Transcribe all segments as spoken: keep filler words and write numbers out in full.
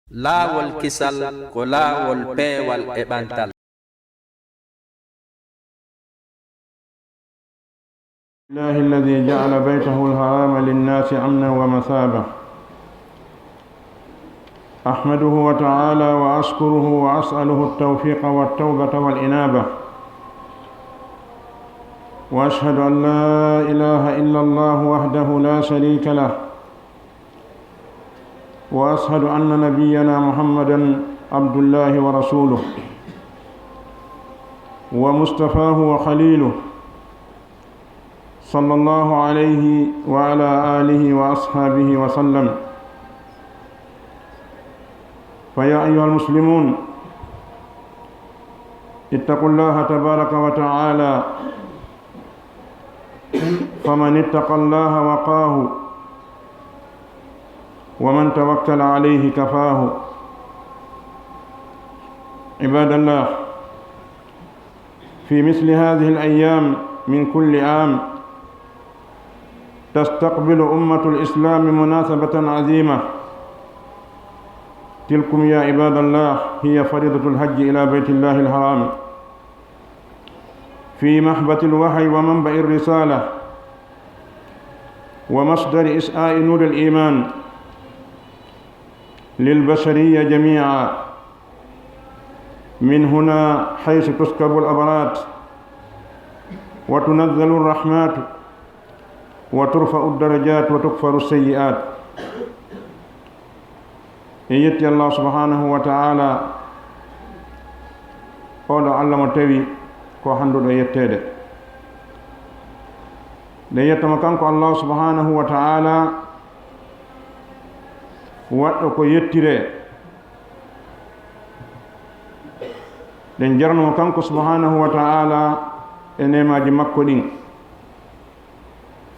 Laawol kisal ko laawol peewal e ɓantal. لله الذي جعل بيته الحرام للناس أمنا ومثابة. أحمده وتعالى وأشكره وأسأله التوفيق والتوبة والإنابة. وأشهد أن لا إله إلا الله وحده لا شريك له. وأشهد أن نبينا محمدا عبد الله ورسوله ومصطفاه وخليله، صلى الله عليه وعلى آله وأصحابه وسلم. فيا أيها المسلمون، اتقوا الله تبارك وتعالى، فمن اتقى الله وقاه، ومن توكل عليه كفاه. عباد الله، في مثل هذه الأيام من كل عام تستقبل أمة الإسلام مناسبة عظيمة. تلكم يا عباد الله هي فريضة الحج إلى بيت الله الحرام في محبة الوحي ومنبع الرسالة ومصدر إسعاء نور الإيمان للبشرية جميعا. من هنا حيث تسكب الأبرات وتنزل الرحمات وترفع الدرجات وتكفر السيئات. En yetti Allah subhanahu wa ta'ala, oɗo Allah mo tawi ko handuɗo yetteede. Nde yetto mo kanko Allah subhanahu wa ta'ala, waɗɗo ko yettire. Ɗen jarno mo kanko subhanahu wa ta'ala e neemaaji makko ɗin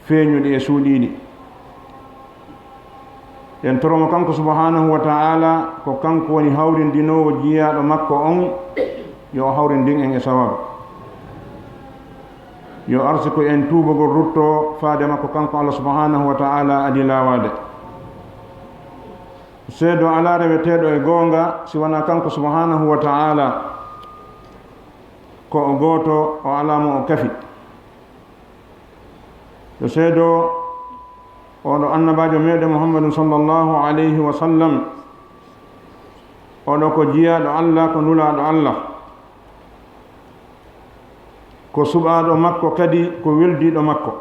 feeñuɗi e suuɗiiɗi. Ɗen toro mo kanko subhanahu wa ta'ala, ko kanko woni hawrindinoowo jiyaaɗo makko on, yo o hawrindin en e sawaaba. Yo arsiko en tuubagol rutto faade makko kanko Allah subhanahu wa ta'ala adi laawaade. Seedo alaa reweteeɗo e goonga si wanaa kanko subhanahu wa ta'ala, ko o gooto, o alaa mo o kafi. Yo seedo oɗo annabaajo meɗen Muhammadun sallallahu alayhi wa sallam, oɗo ko jiyaaɗo Allah, ko nulaaɗo Allah, ko suɓaaɗo makko kadi ko weldiiɗo makko.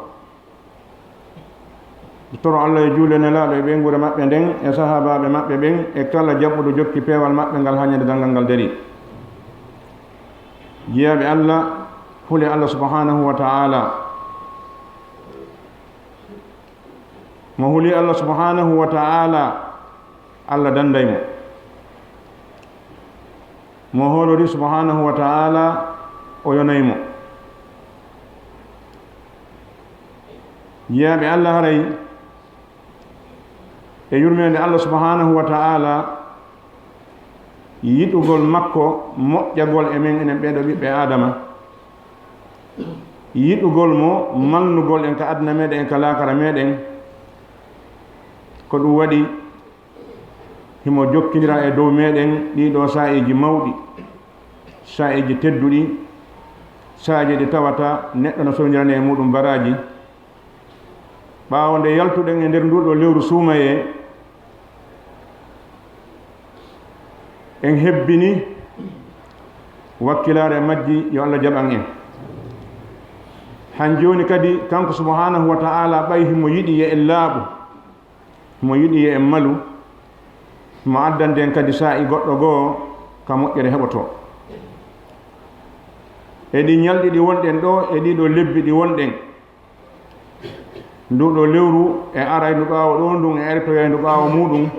Toro Allah e juule nelaaɗo e ɓeynguure maɓɓe nden e sahaabaaɓe maɓɓe ɓen e kala jaɓɓuɗo jokki peewal maɓɓe ngal haa ñande darngal ngal darii. Jiyaaɓe Allah, huli Allah subhanahu wa ta'ala. Mo huli Allah subhanahu wa ta'ala, Allah danday mo. Mo hoolori subhanahu wa ta'ala, o yonay mo. Jiyaaɓe Allah, haray e yurmeende Allah subhanahu wa ta'ala, yiɗugol makko moƴƴagol e men enen ɓeeɗo ɓiɓɓe Aadama, yiɗugol mo malnugol en ka aduna meɗen e ka laakara meɗen, ko ɗum waɗi himo jokkindira e dow meɗen ɗiɗo saa'iiji mawɗi, saa'iiji tedduɗi, saa'iiji ɗi tawata neɗɗo no soñirane e muɗum baraaji. Ɓaawo nde yaltuɗen e nder nduɗo lewru suumayee, en hebbini wakkilaare majji, yo Allah jaɓan en. Han jooni kadi, kanko subhanahu wa ta'ala, ɓay himo yiɗi yo en laaɓu, himo yiɗi yo en malu, himo addande en kadi saa'i goɗɗo goo ka moƴƴere heɓotoo. E ɗi ñalɗi ɗi wonɗen ɗoo, e ɗiɗo lebbi ɗi wonɗen, nduɗo lewru e araydu ɓaawo ɗoo ndun e artoyaydu ɓaawo muɗum,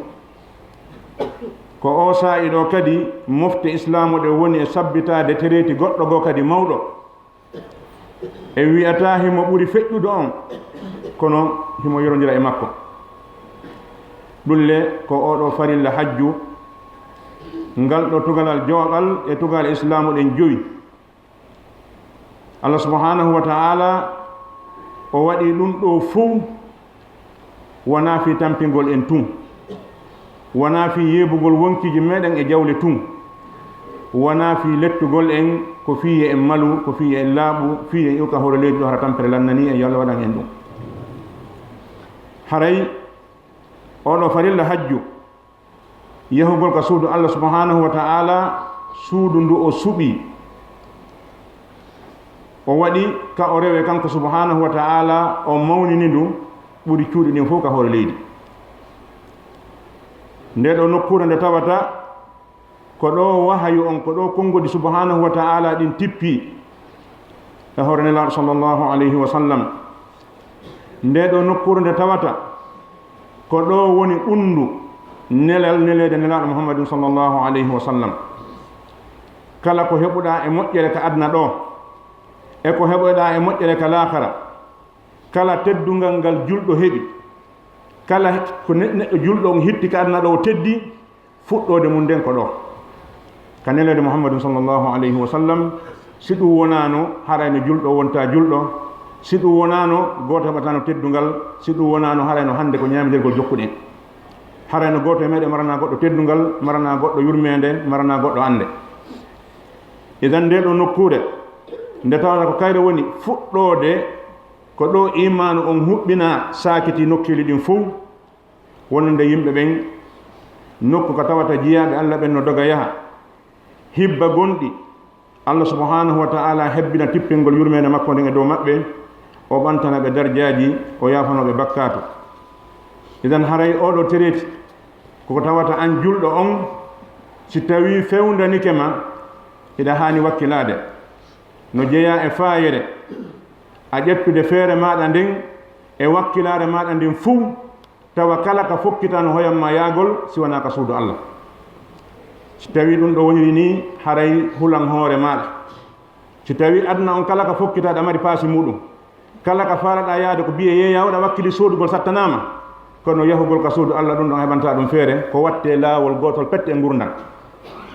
ko oo saa'i ɗoo kadi mofte islaamu ɗen woni e sabbitaade tereeti goɗɗo goo kadi mawɗo. E wi'ataa himo ɓuri feƴƴuɗo on, kono himo yorondira e makko. Ɗun le ko oo ɗoo farilla hajju, ngal ɗoo tugalal jowaɓal e tugaale islaamu ɗen jowi. Allah subhanahu wa ta'ala, o waɗi ɗun ɗoo fow wonaa fii tampingol en tun. Wonaa fii yeebugol wonkiiji meɗen e jawle tun. Wonaa fii lettugol en ko fii yo en malu, ko fii yo en laaɓu, fii yo en iwka hoore leydi ɗo hara tampere lannanii en, yo Allah waɗan en ɗum. Haray oo ɗoo farilla hajju, yahugol ka suudu Allah subhanahu wa ta'ala, suudu ndu o suɓii, o waɗi ka o rewe kanko subhanahu wa ta'ala, o mawnini ndu, ɓuri cuuɗi ɗin fow ka hoore leydi. Nde ɗoo nokkuure nde tawata ko ɗoo wahayu on, ko ɗoo konngodi subhanahu wa ta'ala ɗin tippii e hoore Nelaaɗo sallallahu alayhi wa sallam. Nde ɗoo nokkuure nde tawata ko ɗoo woni ɓunndu nelal neleede Nelaaɗo Muhammadin sallallahu alayhi wa sallam. Kala ko heɓuɗaa e moƴƴere ka aduna ɗoo, e ko heɓoyɗaa e moƴƴere ka laakara, kala teddungal ngal julɗo heɓi, kala ko ne-, neɗɗo julɗo on hitti ka aduna ɗoo o teddi, fuɗɗoode mum nden ko ɗoo, ka neleede Muhammadun sallallahu alayhi wa sallam. Si ɗum wonaano, harayno julɗo wontaa julɗo. Si ɗum wonaano, gooto heɓataano teddungal. Si ɗum wonaano, harayno hannde ko ñaamindirgol jokkuɗen. Harayno gooto e meɗen maranaa goɗɗo teddungal, maranaa goɗɗo yurmeende, maranaa goɗɗo annde. Idan, ndee ɗoo nokkuure, nde tawata ko kayre woni fuɗɗoode, ko ɗoo iimaanu on huɓɓinaa, saakitii nokkeeli ɗin fow, wonande yimɓe ɓen, nokku ka tawata jiyaaɓe Allah ɓen no doga yaha, hibba gonɗi, Allah subhanahu wa ta'ala hebbina tippingol yurmeende makko nden e dow maɓɓe, o ɓantana ɓe darjaaji, o yaafanoo ɓe bakkaatu. Idan, haray oo ɗoo tereeti, ko ko tawata an julɗo on, si tawii fewndanike ma, hiɗa haani wakkilaade. No jeyaa e faayere a ƴettude feere maaɗa nden e wakkilaare maaɗa nden fow, tawa kala ka fokkitaa no hoyan ma yaagol si wanaa ka suudu Allah. Si tawii ɗum ɗoo woniri nii, haray hulan hoore maaɗa. Si tawii aduna on kala ka fokkitaa ɗa mari paasi muuɗum, kala ka faalaɗaa yaade ko biyee yeeyaa, waɗa wakkili soodugol sattanaama, kono yahugol ka suudu Allah ɗum ɗon a heɓantaa ɗum feere, ko wattee laawol gootol pette e ngurndan.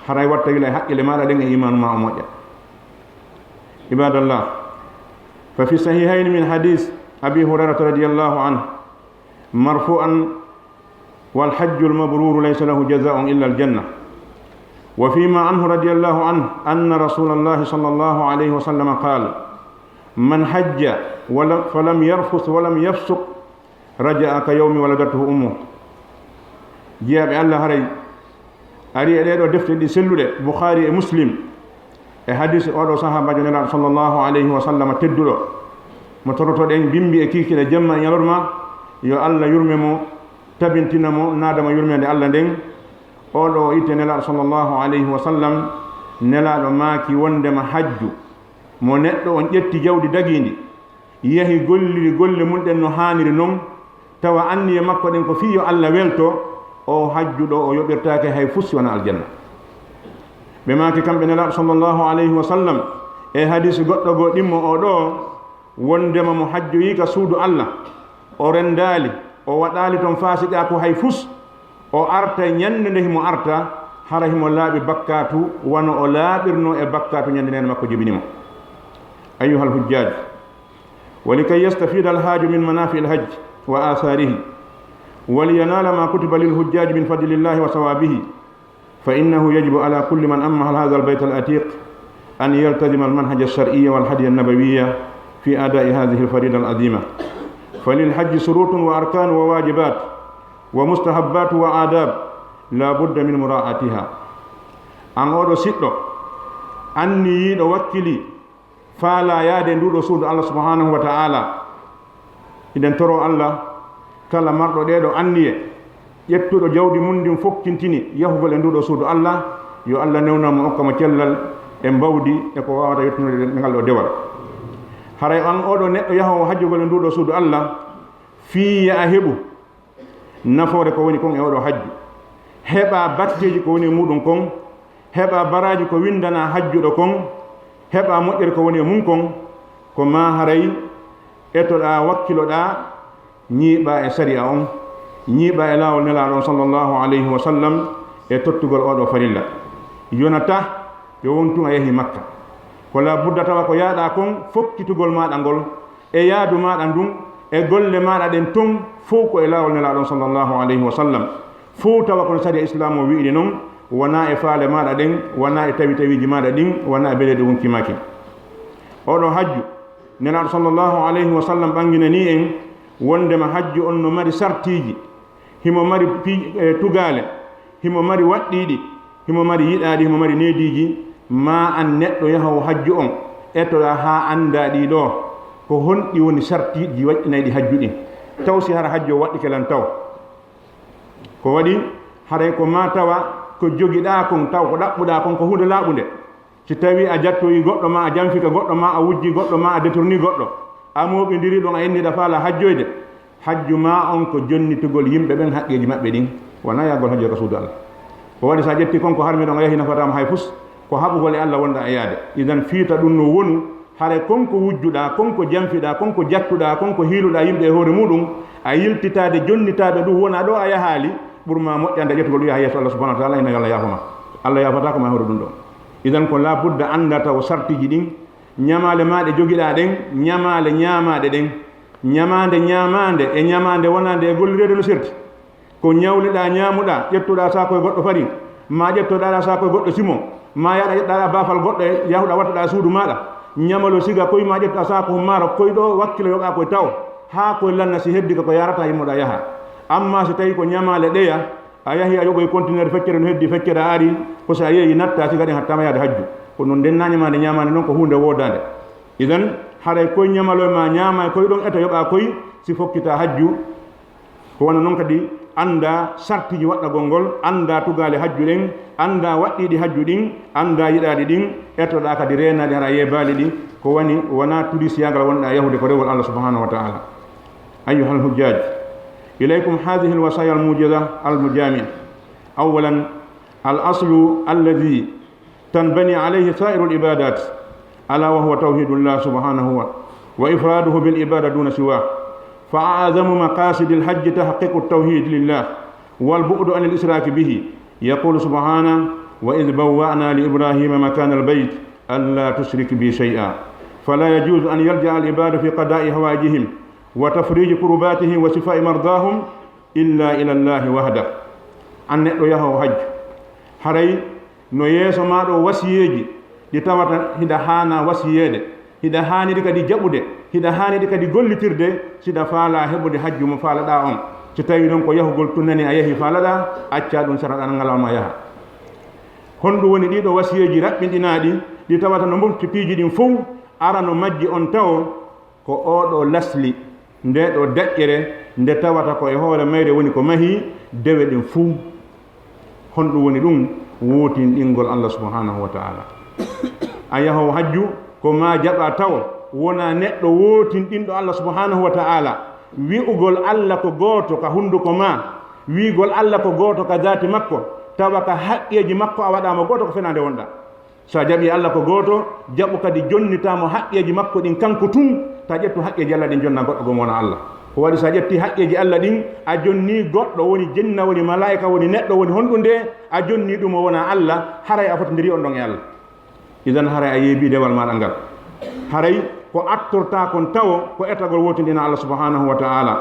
Haray watta yila e haqqille maaɗa ɗen e iimaanu maa o moƴƴa. Ibadallah, fa fi sahihayni min hadis Abi Hurayrata radiyallahu anhu, مرفوعا: والحج المبرور ليس له جزاء إلا الجنة. وفيما عنه رضي الله عنه أن رسول الله صلى الله عليه وسلم قال: من حج ولم، فلم يرفث ولم يفسق رجع كيوم ولدته أمه. Jiyaaɓe Allah, haray ari e ɗee ɗoo defte ɗi selluɗe, Bukhari e Muslim, e hadisi oo ɗoo sahaabaajo Nelaaɗo sallallahu alayhi wa sallam tedduɗo, mo torotoɗen bimbi e kiikiiɗe jemma e ñalorma, yo Allah yurme mo, tabintina mo, naada mo yurmeende Allah nden. Oo ɗoo o itte Nelaaɗo sallallahu alayhi wa sallam, Nelaaɗo maaki wondema hajju, mo neɗɗo on ƴetti jawdi dagiindi, yahi golliri golle mun ɗen no haaniri non, tawa anniye makko ɗen ko fii yo Allah welto, oo hajju ɗoo o yoɓirtaake hay fus si wanaa aljanna. Ɓe maaki kamɓe Nelaaɗo sallallahu alayhi wa sallam e hadisi goɗɗo goo ɗimmo oo ɗoo, wondema mo hajjoyii ka suudu Allah, o renndaali, o waɗaali ton faasiqaaku hay fus, o arta ñande nde himo arta, hara himo laaɓi bakkaatu, wano o laaɓirnoo e bakkaatu ñande neene makko jibini mo. أيها الحجاج، ولكي يستفيد الحاج من منافع الحج وآثاره، ولينال ما كتب للحجاج من فضل الله وثوابه، فإنه يجب على كل من أمهل هذا البيت العتيق أن يلتزم المنهج الشرعي والهدي النبوي في أداء هذه الفريضة العظيمة. فللحج شروط وأركان وواجبات ومستحبات وآداب لا بد من مراعاتها. An oo ɗoo siɗɗo, anniyiiɗo, wakkili, faalaa yaade e nduu ɗoo suudu Allah subhanahu wa ta'ala, hiɗen toroo Allah, kala marɗo ɗee ɗoo anniye, ƴettuɗo jawdi mun ndin fokkintini yahugol e nduu ɗoo suudu Allah, yo Allah newnan mo, okka mo cellal e mbawdi e ko waawata yettunoyde ngal ɗoo dewal. Haray an oo ɗoo neɗɗo yahoowo hajjugol e nduu ɗoo suudu Allah, fii yo a heɓu nafoore ko woni kon e oo ɗoo hajju, heɓaa batteeji ko woni e muuɗum kon, heɓaa baraaji ko winndanaa hajjuɗo kon, heɓaa moƴƴere ko woni e mun kon, ko maa haray etoɗaa, wakkiloɗaa, ñiiɓaa e sariya on, ñiiɓaa e laawol Nelaaɗo on sallallahu alayhi wa sallam e tottugol oo ɗoo farilla. Yonata yo won tun a yahii Makka. Ko laa budda tawa ko yaaɗaa kon, fokkitugol maaɗa ngol, e yaadu maaɗa ndun, e golle maaɗa ɗen ton, fow ko e laawol Nelaaɗo on sallallahu alayhi wa sallam. Fow tawa kono sariya Islaam o wi'iri non, wonaa e faale maaɗa ɗen, wonaa e tawi tawiiji maaɗa ɗin, wonaa e beleeɗe wonki maaki. Oɗo hajju, Nelaaɗo sallallahu alayhi wa sallam ɓanginanii en wondema hajju on no mari sartiiji, himo mari pi-, e, tugaale, himo mari waɗɗiiɗi, himo mari yiɗaaɗi, himo mari neediiji, ma an neɗɗo yahowo hajju on, etoɗaa haa anndaa ɗii ɗoo, ko honɗi woni sartiiji waɗɗinayɗi hajju ɗin? Taw si hara hajju o waɗɗike lan taw? Ko waɗi, haray ko ma tawa ko jogiɗaa kon, taw ko ɗaɓɓuɗaa kon ko huunde laaɓunde. Si tawii a jattoyi goɗɗo, ma a janfike goɗɗo, ma a wujji goɗɗo, ma a détourni goɗɗo, a mooɓindiri ɗon, a inni ɗa faala hajjoyde, hajju ma on ko jonnitugol yimɓe ɓen haqqeeji maɓɓe ɗin, wonaa yahgol hajjoy ka suudu Allah. Ko waɗi, sa ƴetti kon ko harmi ɗon, a yahi, nafataama hay fus, ko haɓugol e Allah wonɗaa e yaade. Idan, fiita ɗum no wonu, haray kon ko wujjuɗaa, kon ko janfiɗaa, kon ko jattuɗaa, kon ko hiiluɗaa yimɓe e hoore muuɗum, a yiltitaade jonnitaaɓe ɗum wona ɗo a yahaali, ɓurma moƴƴande a ƴettugol ɗum yaha yeeso Allah subhanahu wa taala, ina yo Allah yaafo ma. Allah yaafataa ko ma e hoore ɗum ɗon. Idan, ko laa budda anndaa taw sartiiji ɗin, ñamaale maa ɗe jogiɗaa ɗen, ñamaale ñaamaaɗe ɗen, ñamaande ñaamaande e ñamaande wonaande e gollireede no serti. Ko ñawliɗaa, ñaamuɗaa, ƴettuɗaa saakoy goɗɗo fari, maa ƴettoɗaa saakoy goɗɗo simo, maa yaɗa ƴettuɗaa baafal goɗɗo e yahuɗaa wattuɗaa suudu maaɗa, ñamalo siga koy, maa ƴettuɗaa saako maaro koy ɗo wakkilo yoɓaa koy taw, haa koy lanna si heddi ka ko yaarata yimmoɗaa yaha. Amma si tawi ko ñamaale ɗeya, a yahi a yoɓoy conteneur feccere no heddi feccere a ari, ko si a yeeyi natta siga ɗen hatta ma yaade hajju. Ko non ndenna ñamaande ñamaande non ko huunde woodaande. Idan, haray koy ñamalo ma ñaama koy ɗon eto yoɓaa koy si fokkita hajju. Ko wano non kadi anndaa sartiiji waɗɗagol ngol, anndaa tugaale hajju ɗen, anndaa waɗɗiiɗi hajju ɗin, anndaa yiɗaaɗi ɗin, ettoɗaa kadi reenaaɗi hara yeebaali ɗi, ko woni wonaa turisiyaagal wonɗaa yahude ko rewol Allah subhanahu wa ta'ala. Ayyuhal hujjaj, ilaykum hadhihi alwasaya almujiza almujamia. Awwalan, al aslu alladhi تنبني عليه سائر العبادات، ألا وهو توحيد الله سبحانه و-، وإفراده بالعبادة دون سواه، فأعظم مقاصد الحج تحقيق التوحيد لله والبعد عن الإشراك به. يقول سبحانه: "وإذ بوأنا لإبراهيم مكان البيت ألا تشرك بي شيئا". فلا يجوز أن يلجأ العباد في قضاء حوائجهم وتفريج كرباتهم وشفاء مرضاهم إلا إلى الله وحده. An neɗɗo yahoowo hajju, haray no yeeso maa ɗoo wasiyeeji ɗi tawata hiɗa haanaa wasiyeede, hiɗa haaniri kadi jaɓude, hiɗa haaniri kadi gollitirde, siɗa faalaa heɓude hajju mo faalaɗaa on. Si tawii non ko yahugol tun nani a yahii faalaɗaa, accaa ɗun, saraɗaa ngalaa ma yaha. Honɗun woni ɗii ɗoo wasiyeeji raɓɓinɗinaaɗi ɗi tawata no mofti piiji ɗin fow? Arano majji on tawo ko oo ɗoo lasli, ndee ɗoo daƴƴere nde tawata ko e hoore mayre woni ko mahii dewe ɗen fuu. Honɗun woni ɗun? Wootinɗingol Allah subhanahu wa ta'ala. A yahoowo hajju, ko maa jaɓaa tawo wonaa neɗɗo wootinɗinɗo Allah subhanahu wa ta'ala. Wi'ugol Allah ko gooto ka hunduko maa, wi'ugol Allah ko gooto ka zaati makko, tawa ka haqqeeji makko a waɗaa mo gooto, ko fenaande wonɗaa. So a jaɓii Allah ko gooto, jaɓu kadi jonnitaa mo haqqeeji makko ɗin kanko tun, taa ƴettu haqqeeji Allah ɗin jonnaa goɗɗo goo mo wonaa Allah. Ko waɗi so a ƴettii haqqeeji Allah ɗin, a jonnii goɗɗo, woni jinna, woni malaa'ika, woni neɗɗo, woni honɗun dee, a jonnii ɗun mo wonaa Allah, haray a fotondirii on ɗon e Allah. Idan haray a yeebii dewal maaɗa ngal. Haray ko attortaa kon tawo ko etagol wootinɗina Allah subhanahu wa ta'ala.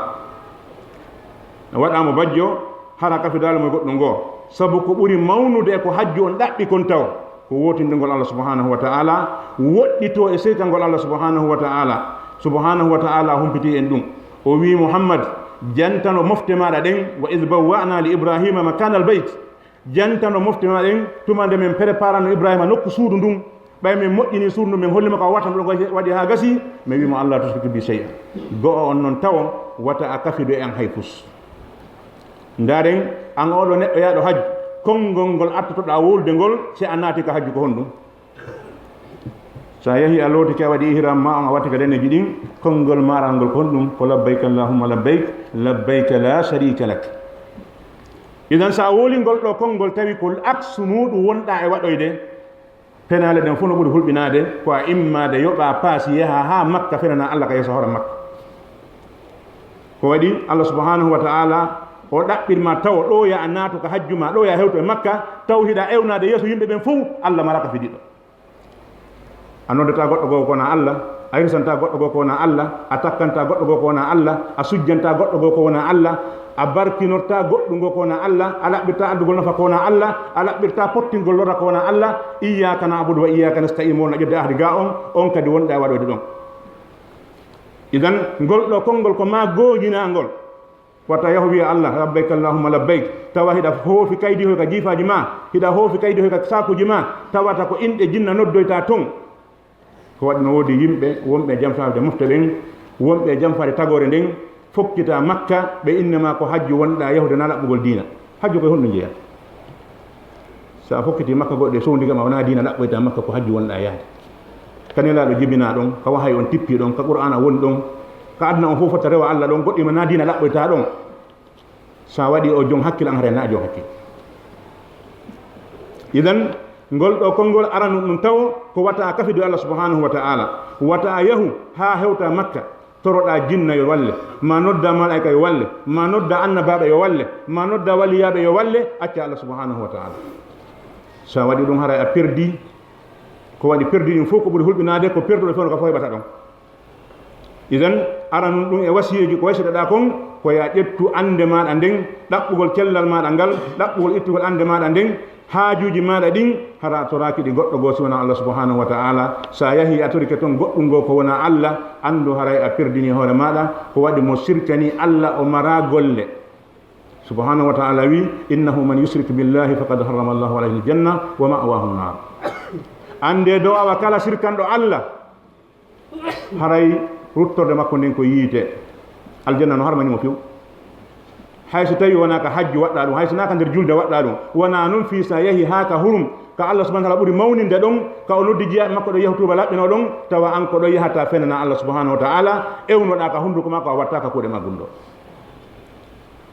Waɗaa mo bajjo, hara kafidaali mo e goɗɗun goo. Sabu ko ɓuri mawnude e ko hajju on ɗaɓɓi kon taw, ko wootindingol Allah subhanahu wa ta'ala, woɗɗitoo e seytangol Allah subhanahu wa ta'ala. Subhanahu wa ta'ala humpitii en ɗun. O wi'i, Muhammad, jantano mofte maaɗa ɗen, "Wa iz bawwa'na li Ibrahima makanal bayt." Jantano mofte maa ɗen, tuma nde men preparano Ibrahima nokku suudu ndun, ɓay men moƴƴini suudu ndun, men holli mo ko watta ɗun waɗi haa gasi, men wi'i mo, "Allah tushrik bi shay'a." Go'o on non tawo, wata a kafido e an hay fus. Ndaaren, an oo ɗoo neɗɗo yaaɗo hajju, konngol ngol attotoɗaa wowlude ngol, si a naati ka hajju ko honɗun? So a yahii a lootike a waɗi ihram maa on a watti ka daneeji ɗin, konngol maaɗa ngol ko honɗun? Ko labbayka Allahumma labbayk, labbayka la sharika lak. Idan so a wowlii ngol ɗoo konngol tawi ko aksu muuɗun wonɗaa e waɗoyde, penaale ɗen fow no ɓuri hulɓinaade ko a immaade yoɓaa paasi yahaa haa Makka fenanaa Allah ka yeeso hoore Makka. Ko waɗi Allah subhanahu wa ta'ala o ɗaɓɓir ma tawo ɗoo yo a naatu ka hajju maa, ɗoo yo a hewtu e Makka, taw hiɗa ewnaade yeeso yimɓe ɓen fow, Allah maraaka fidiiɗo. A noddataa goɗɗo goo ko wonaa Allah, a hirsantaa goɗɗo goo ko wonaa Allah, a takkantaa goɗɗo goo ko wonaa Allah, a sujjantaa goɗɗo goo ko wonaa Allah, A barkinorta goɗɗungo ko wona Allah, a laɓɓirta addugol nafa ko wona Allah, a laɓɓirta pottingol lora ko wona Allah. Iyyaka na'budu wa iyyaka nasta'in, mo wona ƴodde ahdi ga on, on kadi wonɗa e waɗoyde ɗon. Idan, ngol ɗo konngol ko ma gooñinangol. Wata yahu wiya Allah, "Labbayk Allahumma labbayk." Tawa hiɗa hoofi kaydi hoy ka jiifaaji ma, hiɗa hoofi kaydi hoy ka saakuji ma, tawata ko inɗe jinna noddoyta ton. Ko waɗi no woodi yimɓe wonɓe e jamfaade mofte ɓen, wonɓe e jamfaade tagoore nden, fokkita Makka, ɓe innama ko hajju wonɗa yahude na laɓɓugol diina. Hajju koye honɗum jeyaa? So a fokkiti Makka goɗɗe sowndi kam, a wonaa diina ɗaɓɓoyta Makka, ko hajju wonɗa yaade. Ka Nelaaɗo jibinaa ɗon, ka wahayi on tippii ɗon, ka Qur'aana woni ɗon, ka aduna on fof fota rewa Allah ɗon, goɗɗi ma na diina ɗaɓɓoyta ɗon. So a waɗi o jon hakkil, an hare na jon hakkil. Idan, ngol ɗo konngol aranun ɗum taw ko wata a kafidu Allah subhanahu wa ta'ala, wata a yahu haa hewta Makka, toroɗa jinna yo walle, ma nodda malaika yo walle, ma nodda annabaaɓe yo walle, ma nodda waliyaaɓe yo walle, acca Allah subhanahu wa ta'ala. So a waɗi ɗum, haray a perdi. Ko waɗi perdi ɗum fof, ko ɓuri hulɓinaade ko perduɗo feewno ka fof heɓata ɗon. Idan, aranun ɗum e wasiyeeji ko wasiɗaɗa kon, ko ya ƴettu annde maaɗa nden, ɗaɓɓugol cellal maaɗa ngal, ɗaɓɓugol ittugol annde maaɗa nden, haajuuji maaɗa ɗin, hara a toraaki ɗi goɗɗo goo si wonaa Allah subhanahu wa ta'ala. So a yahii a torike ton goɗɗum goo ko wonaa Allah, anndu haray a perdini hoore maaɗa. Ko waɗi mo sirkani Allah o maraa golle. Subhanahu wa ta'ala wi, "Innahu man yushrik billahi faqad harrama Allahu alayhi aljanna wa ma'wahu an-nar." Annde do awa kala sirkanɗo Allah, haray ruttorde makko nden ko yiite. Aljanna no harmani mo few. Hay so tawi wonaa ka hajju waɗɗa ɗum, hay so naa ka nder julde waɗɗa ɗum, wonaa noon fii so a yahi haa ka hurum, ka Allah subhanahu wa ta'ala ɓuri mawninde ɗon, ka o noddi jiyaaɓe makko ɗo yahu tuuba laɓɓinoo ɗon, tawa an ko ɗo yahata fenana Allah subhanahu wa ta'ala, ewnoɗaa ka hunnduko makko, a wattaaka kuuɗe ma gunndo.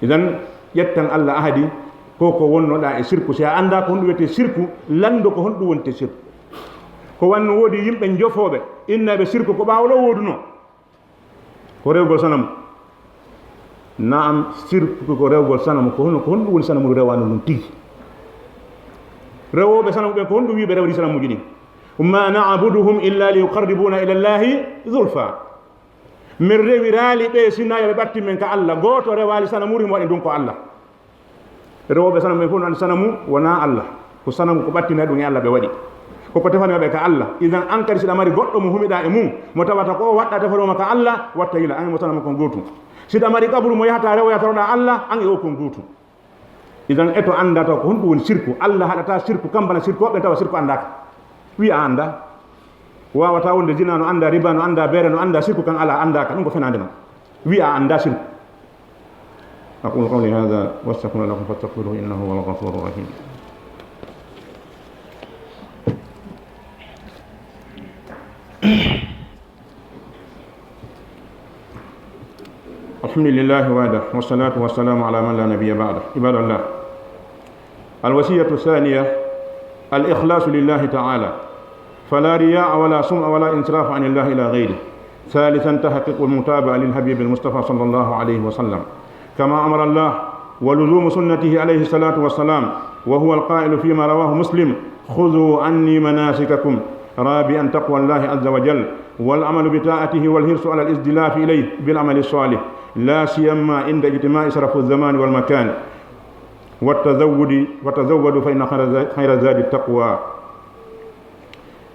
Idan, ƴettan Allah ahadi, ko ko wonnoɗaa e sirku. Si a anndaa ko honɗum wiyetee sirku, lanndo ko honɗum wonte sirku. Ko wanno woodi yimɓe njofooɓe, innaaɓe sirku ko ɓaawo ɗo woodunoo. Ko rewgol sanamu. Naam, sirku ko rewgol sanamu. Ko hono, ko honɗum woni sanamu rewaano ɗum tigi? Rewooɓe sanamu ɓen, ko honɗum wi'i ɓe rewri sanamuuji ɗin? "Ma na'buduhum illa liyuqarribuna ila Allahi zulfa." Min rewiraali ɓe, sinaa yo ɓe ɓattin men ka Allah. Gooto rewaali sanamuuri, mo waɗi ndun ko Allah. Rewooɓe sanamu ɓen fof no anndi sanamu wonaa Allah. Ko sanamu ko ɓattinay ɗum e Allah ɓe waɗi. Ko ko tefani ɓe ka Allah. Idan an kadi siɗa mari goɗɗo mo humiɗaa e mum, mo tawata ko o waɗɗa tefanoo ma ka Allah, watta yila an e mo sanamu kon gootum. Siɗa mari qabru mo yahata rewoya toroɗaa Allah, an e o kon gootum. Idan eto annda taw ko honɗum woni sirku. Allah haɗata sirku, kambana sirku, woɓɓe tawa sirku anndaaka. Wi'a a annda. Waawata wonde zina no annda, riba no annda, beere no annda, sirku kan alaa, anndaaka. Ɗum ko fenaande non. Wi'a a annda sirku. أقول قولي هذا وأستغفر الله لكم فاستغفروه إنه هو الغفور الرحيم. الحمد لله وحده والصلاة والسلام على من لا نبي بعده. عباد الله، الوصية الثانية الإخلاص لله تعالى، فلا رياء ولا سمعة ولا انصراف عن الله إلى غيره. ثالثا، تحقيق المتابعة للحبيب المصطفى صلى الله عليه وسلم، كما أمر الله، ولزوم سنته عليه الصلاة والسلام، وهو القائل فيما رواه مسلم: "خذوا عني مناسككم"، رابعا، تقوى الله عز وجل، والعمل بطاعته والحرص على الازدلاف إليه بالعمل الصالح، لا سيما عند اجتماع شرف الزمان والمكان. والتزود، وتزودوا فإن خير، خير الزاد التقوى.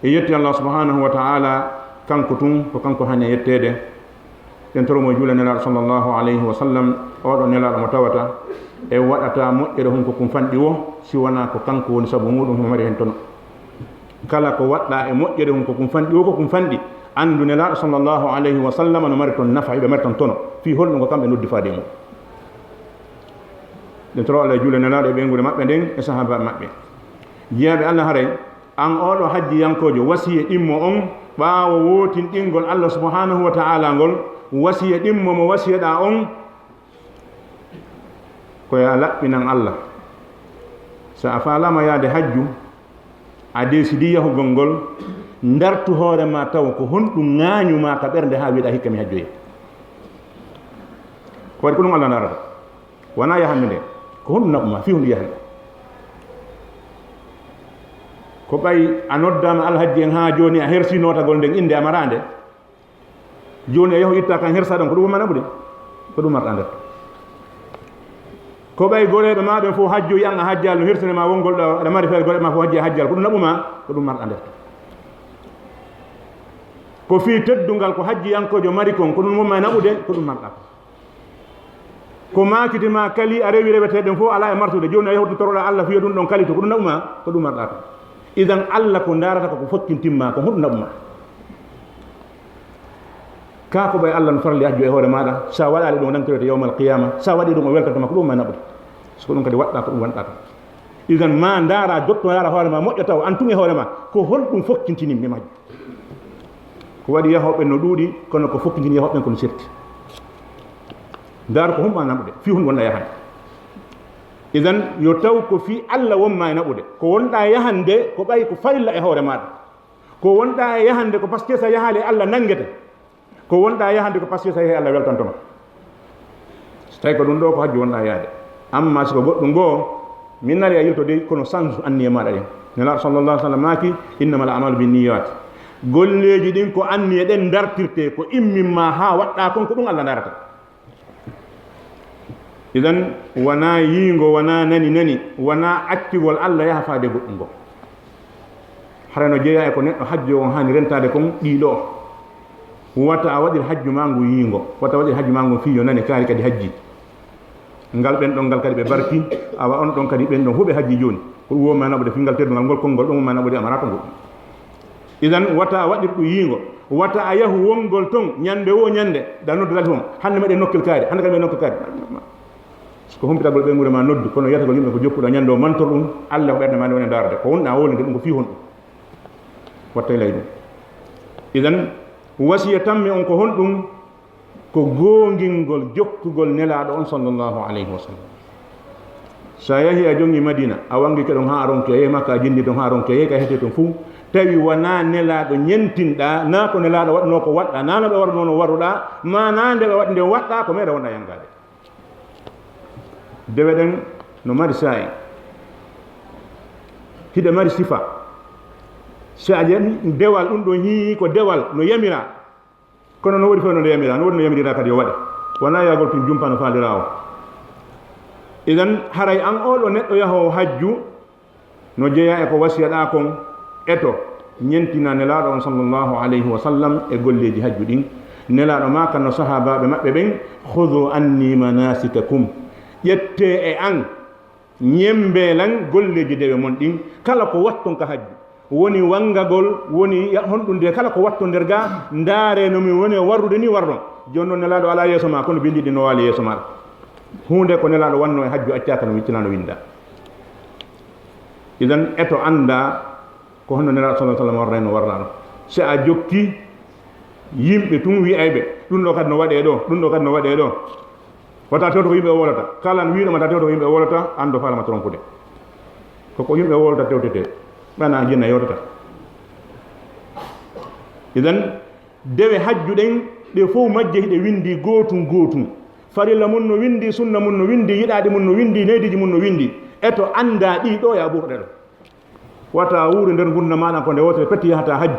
E yetti Allah subhanahu wa ta'ala, kanko tun, ko kanko hani e yetteede. Ɗen toro mo juula Nelaaɗo sallallahu alayhi wa sallam, oɗo Nelaaɗo mo tawata e waɗata moƴƴere hun ko kun fanɗi wo, si wonaa ko kanko woni sabu muɗum, himo mari hen tono. Kala ko waɗɗa e moƴƴere hun ko kun fanɗi wo, ko kun fanɗi, anndu Nelaaɗo sallallahu alayhi wa sallam no mari ton nafa, hiɓe mari ton tono. Fii holɗum ko kamɓe noddi faade e mum. Ɗen toro Allah e juula Nelaaɗo e ɓeynguure maɓɓe nden e sahaabaaɓe maɓɓe. Jiyaaɓe Allah, haray an oɗo hajjiyankoojo, wasiye ɗimmo on, ɓaawo wootinɗingol Allah subhanahu wa ta'ala ngol, wasiye ɗimmo mo wasiyeɗaa on, ko ya laɓɓinan Allah. So a faalaama yaade hajju, a deesidi yahugol ngol, ndartu hoore ma taw ko honɗum ŋaañu ma ka ɓernde haa wi'ɗaa hikka mi hajjoyi. Ko waɗi ko ɗum Allah ndaarata. Wonaa yahannde nde. Ko honɗum naɓu ma fii honɗum yahannde? Ko ɓay a noddaama alhajji en haa jooni, a hersii nootagol nden innde, a maraande. Jooni a yahu itta kan hersa ɗon, ko ɗum woni naɓude? Ko ɗum marɗa nder. Ko ɓay goreeɓe ma ɓen fof hajjo, yiyan a hajjaali, no hirsane ma wongol ɗo, aɗa mari feere goreeɓe ma fof hajji a hajjaali, ko ɗum naɓu ma? Ko ɗum marɗa nder. Ko fii teddungal ko hajjiyankoojo mari kon, ko ɗum wonma e naɓude, ko ɗum marɗa kon. Ko maakiti ma kali, a rewi reweteeɗen fof, alaa e martude. Jooni a yahut toroɗa Allah fiya ɗum ɗon kali to, ko ɗum naɓu ma? Ko ɗum marɗa kon. Idan Allah ko ndaarata ko, ko fokkintin ma kon, honɗum naɓu ma? Kaa ko ɓay Allah no farli hajju e hoore maaɗa, sa waɗaali ɗum o nankiroyta yawmal qiyama, sa waɗi ɗum o weltanto ma, ko ɗum ma naɓude. So ko ɗum kadi waɗɗa, ko ɗum wonɗa tan. Idan ma ndaara, jotto ndaara hoore ma moƴƴa taw, an tun e hoore ma, ko honɗum fokkintinimmi majju? Ko waɗi yahooɓe no ɗuuɗi, kono ko fokkintini yahooɓe ɓen ko no serti. Ndaar ko honɗum ma naɓude, fii honɗum wonɗa yahande. Idan yo taw ko fii Allah wonma e naɓude. Ko wonɗa yahande, ko ɓay ko farilla e hoore maaɗa. Ko wonɗa e yahande ko parce que sa yahaali e Allah nanngete. Ko wonɗa yahande ko parce que sa yahi Allah weltanto ma. So tawi ko ɗum ɗo ko hajju wonɗa yaade. Amma si ko goɗɗum goo, min nari a yilto dey, kono sansu anniye maaɗa ɗen. Nelaaɗo sallallahu alaihi wasallam maaki, "Innamal a'malu binniyat." Golleeji ɗin ko anniye ɗen dartirte, ko immin ma haa waɗɗa kon, ko ɗum Allah darata. Idan, wonaa yiingo, wonaa nani nani, wonaa accugol Allah yaha faade goɗɗum goo. Hara no jeyaa e ko neɗɗo hajjo on haani rentaade kon ɗii ɗoo. Wata a waɗir hajju maa ngun yiingo, wata a waɗir hajju maa ngun fii yo nane kaari kadi hajji. Ngal ɓen ɗon ngal kadi ɓe barki, awa on ɗon kadi ɓen ɗon fof ɓe hajji jooni. Ko ɗum wonma naɓude fii ngal teddungal ngol konngol ɗon wonma naɓude a maraaka ngol. Idan wata a waɗir ɗum yiingo, wata a yahu wongol ton ñande woo ñande, da noddu lati hon, hannde meɗen nokkel kaari, hannde kadi meɗen nokkel kaari. Ko humpitagol ɓeynguure ma noddu, kono yiyatagol yimɓe ko jokkuɗa ñande o mantor ɗum, Allah ko ɓernde ma nde woni ndaarde. Ko wonɗa wowlinde ɗum ko fii honɗum? Wattay lay ɗum. Idan wasiya tammi on ko honɗum? Ko goongingol jokkugol Nelaaɗo on sallallahu alayhi wa sallam. So a yahii a jonngi Madina, a wanngike ɗon haa a ronki, a yehi Makka a jinndi ton haa a ronki, a yehi ka hetee ton fuu, tawi wonaa Nelaaɗo ñentinɗaa, naa ko Nelaaɗo waɗnoo ko waɗɗaa, naa no ɓe waɗnoo no waruɗaa, maa naa nde ɓe waɗi nden waɗɗaa, ko meere wonɗaa yanngaade. Dewe ɗen no mari saa'i, hiɗe mari sifa. Si a ƴeewi dewal, ɗum ɗon hii ko dewal no yamiraa. Kono no woodi fof no nde yamiraa, no woodi no yamiriraa kadi yo waɗe. Wonaa yahgol tun jumpa no faalirawo. Idan haray an oo ɗoo neɗɗo yahoowo hajju no jeyaa e ko wasiyaɗaa kon, eto ñentina Nelaaɗo on sallallahu alayhi wa sallam e golleeji hajju ɗin. Nelaaɗo maaka no sahaabaaɓe maɓɓe ɓen, "Khudhu anni manasikakum." Ƴettee e an, ñemmbee lan golleeji dewe mon ɗin, kala ko watton ka hajju. Woni wanngagol, woni ya-, honɗum de, kala ko watton nder gaa, ndaaree no min woni e warrude ni warron. Jooni non Nelaaɗo alaa yeeso maa, kono binndi ɗin no waali yeeso maaɗa. Huunde ko Nelaaɗo wannoo e hajju accaaka no wiccilaa no winndaa. Idan eto anndaa ko honno Nelaaɗo sallallahu alaihi wasallam warrayno warraano. Si a jokki yimɓe tun wi'ayɓe, "Ɗum ɗo kadi no waɗee ɗo, ɗum ɗo kadi no waɗee ɗo." Wata tewto ko yimɓe wowlata. Kala wi'uɗo ma ta tewto ko yimɓe wowlata, an do faala ma trompude. Ko ko yimɓe wowlata tewtete. Ɓana jinna yewtata. Idan, dewe hajju ɗen, ɗe fow majje hiɗe windi gootun gootun. Farilla mun no windi, sunna mun no windi, yiɗaaɗi mun no windi, neediji mun no windi. Eto anndaa ɗi ɗo ya ɓurɗe ɗo. Wata wuure nder ngurndan maaɗa ko nde wootere peti yahata hajju.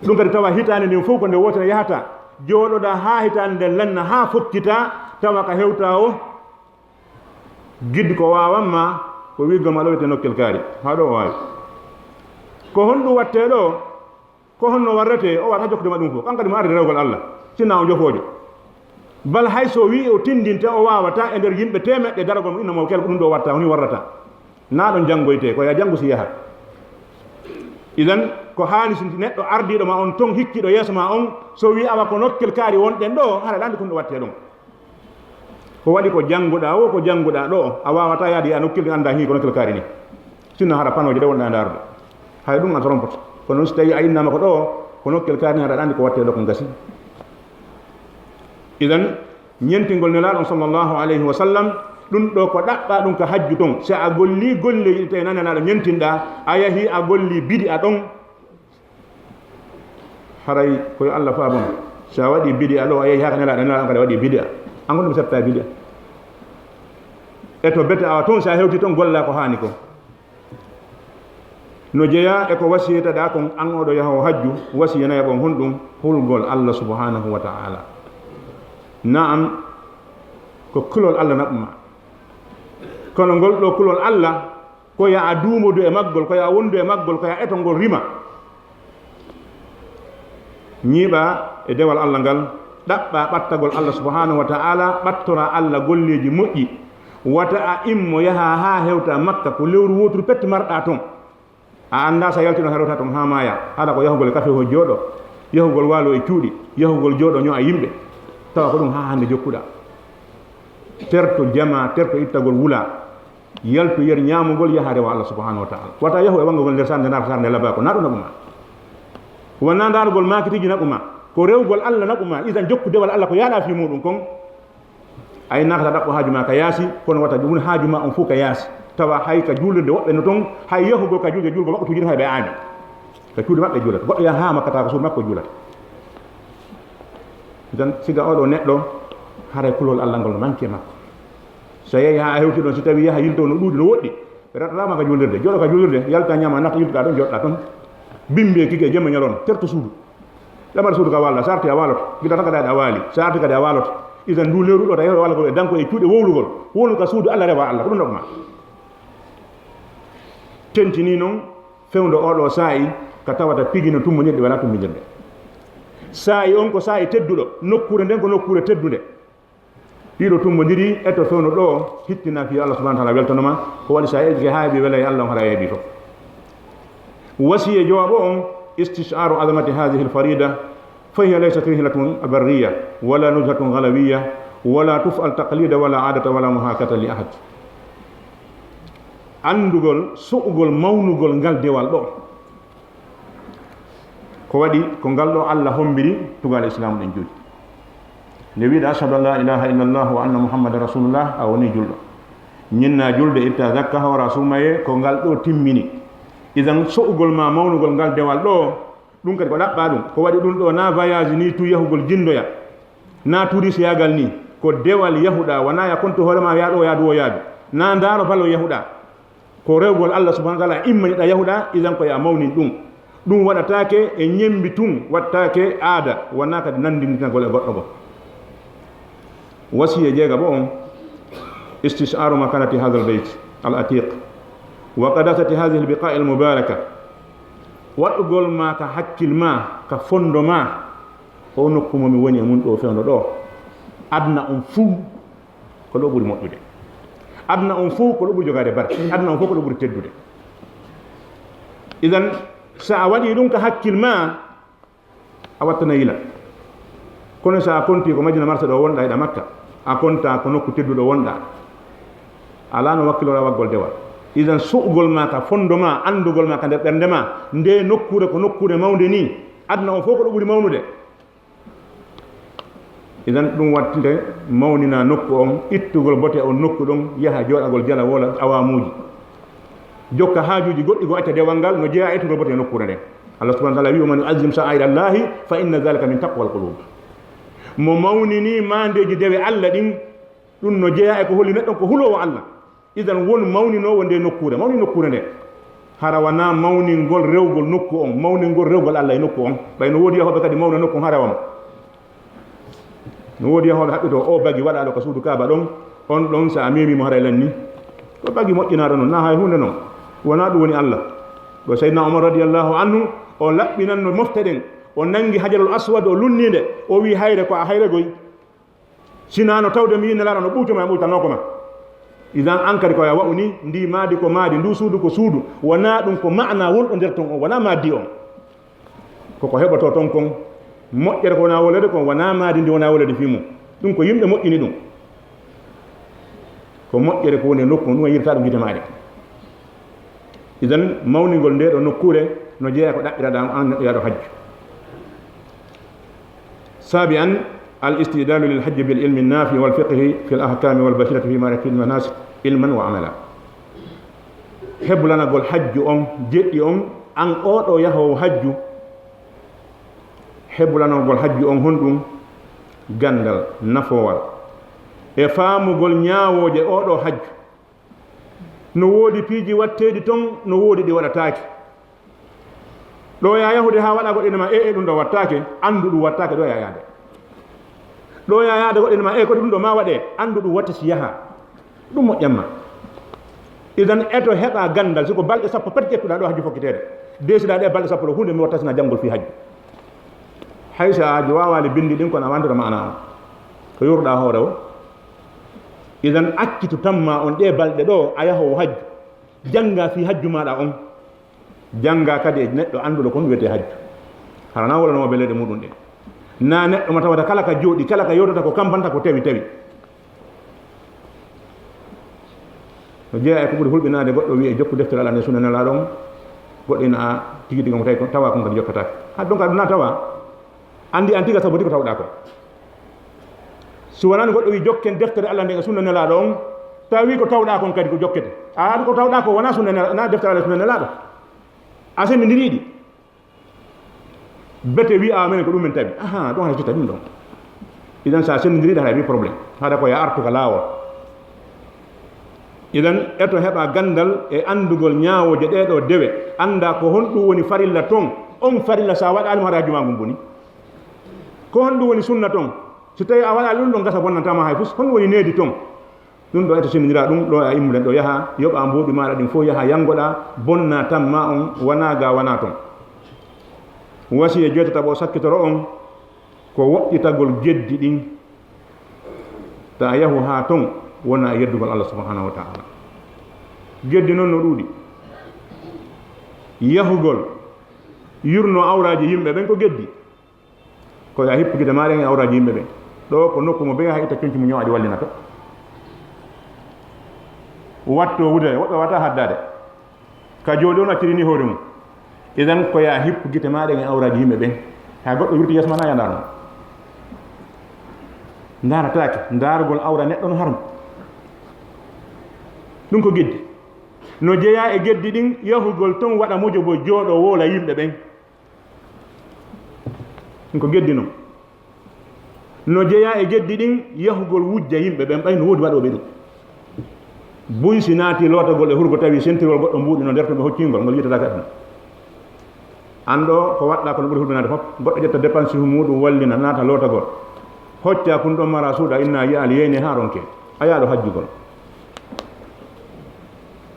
Ɗum kadi tawa hitaande nden fow ko nde wootere yahata. Jooɗoɗaa haa hitaande nden lanna, haa fottita, tawa ka hewta o. Giddi ko waawan ma, ko wiggol ma ɗo wiyetee nokkel kaari. Haa ɗo o waawi. Ko honɗum wattee ɗo? Ko honno warretee? O waawata jokkude ma ɗum fof. Kan kadi mo arde rewgol Allah. Sinaa o jofoojo. Bal hay so wi'i o tindinte, o waawataa e nder yimɓe teemeɗɗe daragol mo inna mo kel ko ɗum ɗo watta, honi warrata. Naa ɗon janngoytee, ko ya janngu si yaha. Idan, ko haani si neɗɗo ardiiɗo ma on ton, hikkiiɗo yeeso ma on, so wi'i awa ko nokkel kaari wonɗen ɗo, hara ɗaandi ko ɗum ɗo wattee ɗon. Ko waɗi ko jannguɗaa o, ko jannguɗaa ɗo, a waawataa yaade a nokkel ɗo anndaa hii ko nokkel kaari ni. Sinno hara panooje ɗe wonɗaa ndaarude. Hay ɗum a trompoto. Kono si tawii a innaama ko ɗo, ko nokkel kaari ni, hara ɗaandi ko wattee ɗo ko ngasi. Idan, ñentingol Nelaaɗo on sallallahu alayhi wa sallam, ɗum ɗo ko ɗaɓɓaa ɗum ka hajju ton. Si a gollii golleeji ɗi tawii naa Nelaaɗo ñentinɗaa, a yahii a gollii bidi'a ɗon, haray ko yo Allah faabon. Si a waɗii bidi'a ɗo, a yahii haa ka Nelaaɗo, Nelaaɗo on kadi waɗii bidi'a. An kon ɗum setta bidi'a. E to bete awa ton, si a hewtii ton, gollaa ko haani ko. No jeyaa e ko wasiyetaɗaa kon an oo ɗo yahoowo hajju, wasiya nayaɓo on honɗum? Hulgol Allah subhanahu wa ta'ala. Na'am, ko kulol Allah naɓu ma. Kono ngol ɗo kulol Allah, ko yo a duumodu e maggol, ko yo a wondu e maggol, ko yo a eto ngol rima. Ñiiɓa e dewal Allah ngal, ɗaɓɓa ɓattagol Allah subhanahu wa ta'ala, ɓattora Allah golleeji moƴƴi. Wata a immo yaha haa hewta Makka, ko lewru wooturu pet marɗa ton. A annda so a yaltino, a rewta ton haa maaya. Haɗa ko yahugol e kafe, ho jooɗo, yahugol waalo e cuuɗi, yahugol jooɗo ño'a yimɓe. Tawa ko ɗum haa hannde jokkuɗa. Terto jama, terto ittagol wula. Yaltu yer ñaamugol, yaha rewa Allah subhanahu wa ta'ala. Wata yahu e wangagol nder sarde, ndaarta sarde labako. Na ɗum naɓu ma. Wona ndaarugol maakitiji naɓu ma. Ko rewgol Allah naɓu ma. Idan jokku dewal Allah ko yaaɗa fii muɗum kon. Ay naata ɗaɓɓo haaju ma ka yaasi, kono wata ɗum haaju ma on fof ka yaasi. Tawa hay ka juulirde woɓɓe no ton, hay yahugol ka juulirde, juulgol maɓɓe tujiri hay ɓe aani. Ka cuuɗi maɓɓe juulata. Goɗɗo yaha haa Makka, tawa ko suudu makko juulata. Idan, siga oɗo neɗɗo, haray kulol Allah ngol no manki e makko. So yehi haa a hewti ɗon, so tawi yaha yilto no ɗuuɗi, no woɗɗi, ɓe raɗɗata ma ka juulirde. Jooɗo ka juulirde, yalta ñaama, natta, yiltoɗa ɗon, jooɗoɗa ton. Bimbe kike, jemma ñalawma, terto suudu. Lamar suudu ka walla, sarti a waloto. Gila tan ka daɗa a wali, sarti kadi a waloto. Idan ndu lewru ɗo, tawi walla ko e danko e cuuɗe wowlugol. Wonu ka suudu Allah, rewa Allah, ko ɗum ɗo ma. Tentini noon, fewndo oɗo saa'i, ka tawata pigi no tummbondirɗi wala tummbindirde. Saa'i on ko saa'i tedduɗo, nokkuure nden ko nokkuure teddunde. Ɗiɗo tummbondiri, eto fewndo ɗo, hittina fii Allah subhanahu wa ta'ala weltanoma, ko waɗi so a eƴike haa heɓi wela e Allah on, hara a heɓi fof. Wasiya jooɓo on, istish'aru azamati hadhihi al-farida, fa hiya laysat rihlatan barriya, wala nuzhatun ghalawiyya, wala tuf'al taqlida wala adata wala muhakata li ahad. Anndugol, su'ugol, mawnugol ngal dewal ɗo. Ko waɗi ko ngal ɗo Allah hombiri tugaale Islaamu ɗen joyi. Nde wiɗa, "Ashhadu an la ilaha illallah wa anna Muhammadan rasulullah," a woni julɗo. Ñinna julde, itta zakka, hawra suumaye, ko ngal ɗo timmini. Idan, so'ugol ma mawnugol ngal dewal ɗo, ɗum kadi ko ɗaɓɓa ɗum. Ko waɗi ɗum ɗo na voyage ni tu yahugol jindoya. Na touriste yaagal ni. Ko dewal yahuɗa, wona ya konto hoore ma, ya ɗo, ya ɗo, ya ɗo. Na ndaaro falo yahuɗa. Ko rewgol Allah subhanahu wa ta'ala immaniɗa yahuɗa, idan ko ya mawnin ɗum. Ɗum waɗataake e ñembi tun, waɗtaake aada, wona kadi nandindinagol e goɗɗo goo. Wasiya jeegaɓo on, istish'aru makanati hadha al-bayt al-atiq wa qadasati hadhihi al-biqa' al-mubaraka. Waɗugol ma ka hakkil ma, ka fondo ma, o nokku mo mi woni e mun ɗo fewndo ɗo. Aduna on fuu ko ɗo ɓuri moƴƴude. Aduna on fof ko ɗo ɓuri jogaade barke. Aduna on fof ko ɗo ɓuri teddude. Idan, so a waɗi ɗum ka hakkil ma, a wattana yila. Kono so a konti ko Madina Marsa ɗo wonɗa, hiɗa Makka, a konta ko nokku tedduɗo wonɗa, alaa no wakkilora waggol dewal. Idan, su'ugol ma ka fondo ma, anndugol ma ka nder ɓernde ma, nde nokkuure ko nokkuure mawnde ni, aduna on fof ko ɗo ɓuri mawnude. Idan ɗum waɗtinde mawnina nokku on, ittugol bote on nokku ɗon, yaha jooɗagol jala woola awamuuji. Jokka haajuuji goɗɗi goo, acca dewal ngal no jeyaa e ittugol bote e nokkuure nden. Allah subhanahu wa ta'ala wi'i, "Wa man yu'azzim sha'aira Allahi fa inna dhalika min taqwal qulub." Mo mawnini maandeeji dewe Allah ɗin, ɗum no jeyaa e ko holli neɗɗo ko huloowo Allah. Idan won mawninoowo nde nokkuure, mawni nokkuure nde. Hara wonaa mawningol rewgol nokku on, mawningol rewgol Allah e nokku on. Ɓay no woodi yahooɓe kadi mawna nokku on, hara wama. No woodi yahooɓe haɓɓitoo o bagi waɗaaɗo ka suudu Kaaba ɗon, on ɗon so a meemi mo haray lanni. Ko bagi moƴƴinaaɗo non, na hay huunde non. Wonaa ɗum woni Allah. Ɗo Seydina Umar radiyallahu anhu, o laɓɓinanno mofte ɗen, o nangi Hajarul Aswad, o lunni nde, o wi'i, "Hayre ko a hayre goy." Sinaa no tawde mi yinne laara no ɓuuco ma e ɓuutanoo ko ma. Idan an kadi ko a wa'u ni, ndi maadi ko maadi, ndu suudu ko suudu. Wonaa ɗum ko ma'ana wonɗo nder ton on, wonaa maadi on. Koko heɓotoo ton kon, moƴƴere ko wonaa wolede kon, wonaa maadi ndi wonaa wolede fii mum. Ɗum ko yimɓe moƴƴini ɗum. Ko moƴƴere ko woni e nokku on, ɗum a yirtaa ɗum gite maaɗe. Idan, mawningol ndee ɗoo nokkuure no jeyaa ko ɗaɓɓiraɗaa an neɗɗo yaaɗo hajju. Saabi'an, al-isti'dalu lil hajji bil ilmi nafi wal fiqhi fil ahkami wal basirati fi ma'rifati manasik ilman wa amala. Heblanagol hajju on, jeɗɗi on, an oo ɗoo yahoowo hajju, heblanagol hajju on honɗum? Ganndal, nafoowal, e faamugol ñaawooje oo ɗoo hajju. No woodi piiji waɗteeɗi ton, no woodi ɗi waɗataake. Ɗo yaa yahude haa waɗa goɗɗo ene ma, "E, e, ɗum ɗo waɗtaake," anndu ɗum waɗtaake, ɗo yaa yaade. Ɗo yaa yaade goɗɗo ene ma, "E, ko ɗum ɗo ma waɗe," anndu ɗum waɗta si yaha. Ɗum moƴƴan ma. Idan eto heɓa ganndal, si ko balɗe sappo pet ƴettuɗaa ɗo hajju fokkiteede, deesiɗaa ɗe balɗe sappo ɗo, huunde mi watta sina janngol fii hajju. Hay so a hajju waawaali binndi ɗin, kono a wanndata maana on. Ko yoruɗaa hoore o. Idan accitu tamma on ɗe balɗe ɗo, a yahowo hajju. Jannga fii hajju maaɗa on. Jannga kadi e neɗɗo annduɗo kon wiyetee hajju. Hara na wala no beleɗe muɗum ɗen. Na neɗɗo mo tawata kala ka jooɗi, kala ka yewtata ko kampanta ko tawi tawi. No jeyaa e ko ɓuri hulɓinaade goɗɗo wi'e jokku deftere Alla nde sunna Nelaaɗo on, goɗɗo ina a tigi tigi on tawi ko tawa kon kadi jokkataake. Ha donc aɗuna tawa, anndi an tiga sabu ko tawɗaa ko. Si wonaa goɗɗo wi jokken deftere Alla nden e sunna Nelaaɗo on, tawi ko tawɗaa kon kadi ko jokkete. A ko tawɗaa ko wonaa sunna Nelaaɗo, na deftere Alla e sunna Nelaaɗo. A sendindiriiɗi. Bete wi a menen ko ɗum men tawi. Aha, ɗon hay fitta ɗum ɗon. Idan sa sendindiriiɗi hay wi problème. Haɗa ko ya artu ka laawol. Idan eto heɓa ganndal e anndugol ñaawooje ɗee ɗoo dewe. Annda ko honɗum woni farilla ton. On farilla sa waɗaali mo haɗa hajju maa ngun boni. Ko honɗum woni sunna ton. Si tawi a waɗaali ɗum ɗon gasa bonnantama hay fus. Honɗum woni needi ton. Ɗum ɗo eto sendindira ɗum ɗo a immuɗen ɗo yaha, yoɓa mbuuɗi maaɗa ɗin fof yaha yanngoɗa, bonna tan ma on, wana ga wana ton. Wasiya joytataɓo o sakkitoro on, ko woɗɗitagol geddi ɗin. Ta yahu haa ton, wona e yeddugol Allah subhanahu wa ta'ala. Geddi noon no ɗuuɗi. Yahugol, yurno awraaji yimɓe ɓen ko geddi. Ko ya hippu gite maaɗa e awraaji yimɓe ɓen. Ɗo ko nokku mo ɓe yaha itta conci mum ño'aɗi wallina to. Watto wude, woɓɓe wata haddaade. Ka jooɗi on acciri ni hoore mum. Idan ko ya hippu gite maaɗa e awraaji yimɓe ɓen. Hay goɗɗo wirti yeeso ma na ya ndaarno. Ndaarataake, ndaargol awra neɗɗo no haram. Ɗum ko geddi. No jeyaa e geddi ɗin, yahugol ton waɗa mojobo jooɗo woola yimɓe ɓen. Ɗum ko geddi non. No jeyaa e geddi ɗin, yahugol wujja yimɓe ɓen, ɓay no woodi waɗooɓe ɗum. Buy si naati lootagol e hurgo tawi sentirol goɗɗo mbuuɗi no nder to ɓe hoccingol, ngol yitataake aduna. An ɗo ko waɗɗa ko no ɓuri hulɓinaade fof, goɗɗo ƴetta dépense muɗum wallina, naata lootagol. Hocca kun ɗon mara suuɗa inna yi'aali yeyne haa ronke. A yaaɗo hajjugol.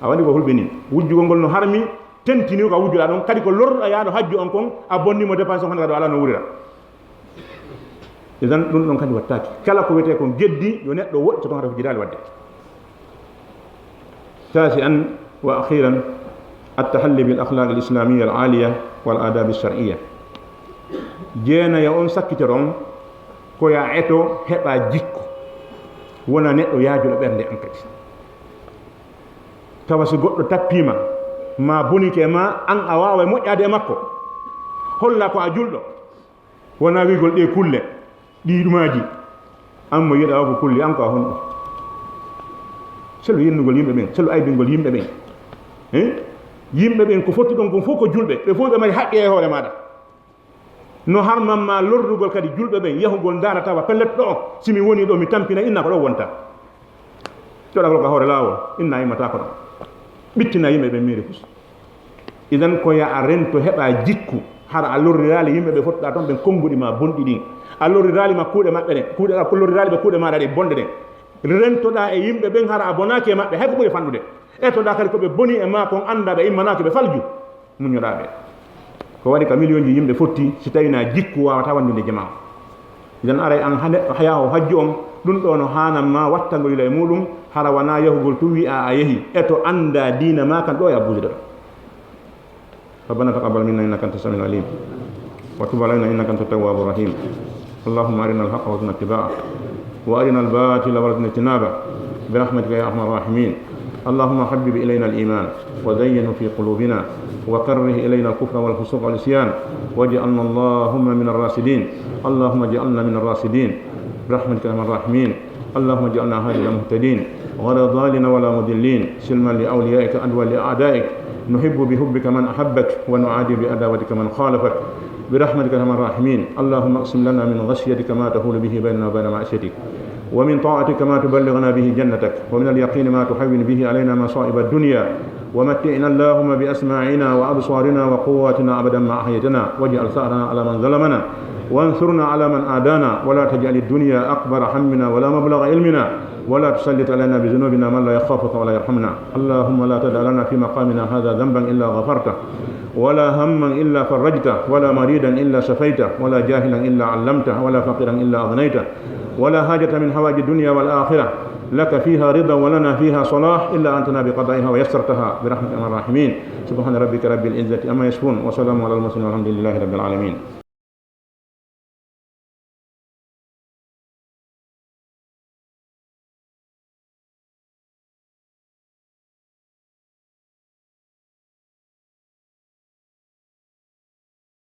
A waɗi ko hulɓini. Wujjugol ngol no harmi, tentini ko a wujjuɗa ɗon. Kadi ko lorruɗa yaaɗo hajju on kon, a bonni mo dépense on hannde kadi o alaa no wurira. Idan ɗum ɗon kadi wattaaki. Kala ko wiyetee kon geddi, yo neɗɗo woɗɗito ton hara ko jidaali waɗde. Tasi'an wa akhiran, at-tahalli bil akhlaq al-islamiyya al-aliya wal adab ash-shar'iyya. Jeenayo on sakkitoro on, ko ya eto heɓa jikku. Wona neɗɗo yaajuɗo ɓernde an kadi. Tawa si goɗɗo tappiima, ma bonike ma, an a waaway moƴƴaade e makko. Holla ko a julɗo. Wona wiigol ɗe kulle, ɗi ɗumaaji. An mo yiɗa o ko kulli, an ko a honɗo? Selu yennugol yimɓe ɓen, selu aybingol yimɓe ɓen. Hein? Yimɓe ɓen ko fottuɗon kon fof ko julɓe, ɓe fof ɓe mari haqqe e hoore maaɗa. No harman ma lorrugol kadi julɓe ɓen, yahugol ndaara tawa pellet ɗo, si mi woni ɗo mi tampina inna ko ɗo wonta. Joɗagol ka hoore laawol, inna immata ko ɗon. Ɓittina yimɓe ɓen miiri fus. Idan ko ya a rento heɓa jikku, hara a lorriraali yimɓe ɓe fottuɗa toon ɓen konnguɗi ma bonɗi ɗin. A lorriraali ma kuuɗe maɓɓe ɗen, kuuɗe, a lorriraali ɓe kuuɗe maaɗa ɗe bonɗe ɗen. Rentoɗa e yimɓe ɓen hara a bonaaki e maɓɓe, hay ko ɓuri fanɗude. Etoɗa kadi ko ɓe boni e ma kon annda ɓe immanaaki ɓe falju. Muññoɗaa ɓe. Ko waɗi ka miliyonji yimɓe fotti, si tawi na jikku waawata wanndude jamaa. Idan aray an ha neɗɗo haya o hajju on, ɗum ɗo no haanan ma wattangol yila e muɗum, hara wana yahugol tun wi'a a yahi, e to annda diina ma kan ɗo ya buujude ɗo. ربنا تقبل منا إنك أنت السميع العليم وتب علينا إنك أنت التواب الرحيم. اللهم أرنا الحق وارزقنا اتباعه وأرنا الباطل وارزقنا اجتنابه برحمتك يا أرحم الراحمين. اللهم حبب إلينا الإيمان وزينه في قلوبنا وكره إلينا الكفر والفسوق والعصيان واجعلنا اللهم من الراشدين. اللهم اجعلنا من الراشدين برحمتك يا أرحم الراحمين. اللهم اجعلنا هادين مهتدين غير ضالين ولا مضلين سلما لأوليائك عدوا لأعدائك. نحب بحبك من أحبك ونعادي بعداوتك من خالفك برحمتك يا أرحم الراحمين. اللهم اقسم لنا من خشيتك ما تحول به بيننا وبين معصيتك ومن طاعتك ما تبلغنا به جنتك ومن اليقين ما تهون به علينا مصائب الدنيا ومتعنا اللهم بأسماعنا وأبصارنا وقواتنا أبدا ما أحييتنا واجعل ثأرنا على من ظلمنا وانصرنا على من عادانا ولا تجعل الدنيا أكبر همنا ولا مبلغ علمنا ولا تسلط علينا بذنوبنا من لا يخافك ولا يرحمنا. اللهم لا تدع لنا في مقامنا هذا ذنبا إلا غفرته، ولا هما إلا فرجته، ولا مريضا إلا شفيته، ولا جاهلا إلا علمته، ولا فقيرا إلا أغنيته، ولا حاجة من حوائج الدنيا والآخرة لك فيها رضا ولنا فيها صلاح إلا أنتنا بقضائها ويسرتها برحمتك يا أرحم الراحمين. سبحان ربك رب العزة عما يصفون، وسلام على المرسلين، والحمد لله رب العالمين.